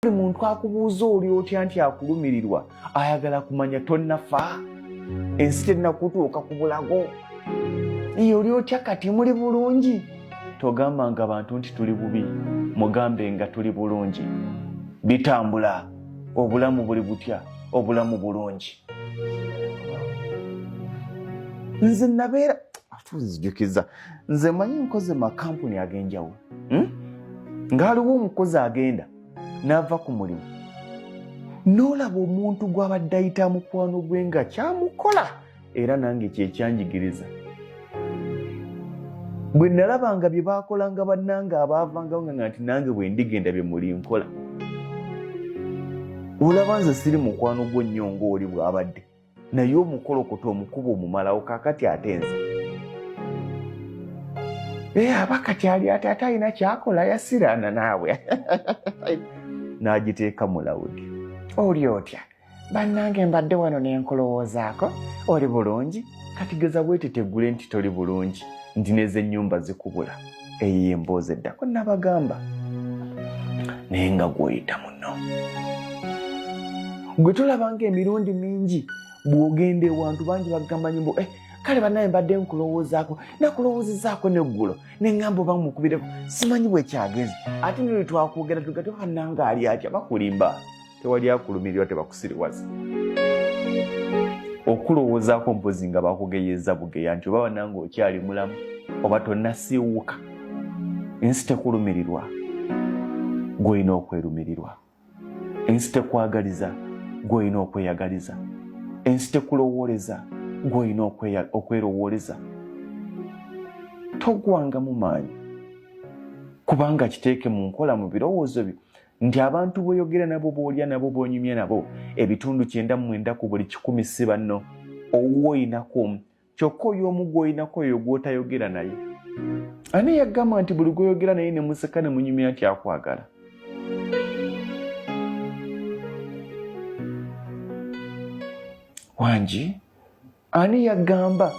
Buli muntu akubuuza oli otya nti akulumirirwa ayagala kumanya tonnafa, ensi tennakutuuka ku bulago. Iye oli otya kati muli bulungi? Togambanga bantu nti tuli bubi, mugambe nga tuli bulungi. Bitambula, obulamu buli butya? Obulamu bulungi. Nze nabeera atuzijukiza, nze manyi nkoze makampuni ag'enjawulo, Ng'aliwo omukozi agenda n'ava ku mulimu n'olaba omuntu gw'abadde ayita mukwano gwe nga kyamukola, era nange kyekyanjigiriza bwe nalabanga bye baakolanga bannange abaavangawo nga nti nange bwe ndigenda bye muli nkola. Olaba nze siri mukwano gwo nnyo ng'oli bw'abadde, naye omukolokoto omukuba omumalawo. Kakati ate nze aba kati ali ate ate alina kyakola yasiraana naawe n'agiteeka mu lawudi. Oli otya bannange, mbadde wano nenkulowoozaako, oli bulungi? Kati geza bwetetegule nti toli bulungi, nti nez'ennyumba zikubula. Eyo emboozi eddako nabagamba, naye nga gwoyita muno gwe tolabanga emirundi mingi bw'ogenda ewantu bangi bagamba nyimbo, kale bannaye mbadde nkulowoozaako, nakulowoozezaako neggulo neŋŋamba oba mukubireko, simanyi bwekyagenze, ate nolwe twakwogera tugate bannange ali atya. Bakulimba, tewali akulumirirwa, tebakusiriwaza. Okulowoozaako mpozi nga bakugeyeza bugeya nti oba banange okyali mulamu oba tonnasiiwuuka. Ensi tekulumirirwa, gw'olina okwerumirirwa. Ensi tekwagaliza, gw'olina okweyagaliza. Ensi tekulowooleza, gw'olina okwerowooleza. Togwangamu maanyi, kubanga kiteeke mu nkola mu birowoozo byo nti abantu b'oyogera nabo, b'olya nabo, b'onyumya nabo, ebitundu 99 ku buli 100 si banno. Owuwo oyinako omu kyokka, oyo omu gw'oyinako oyo gw'otayogera naye. Ani yagamba nti buli gw'oyogera naye ne museka ne munyumya nti akwagala? Wangi, ani yagamba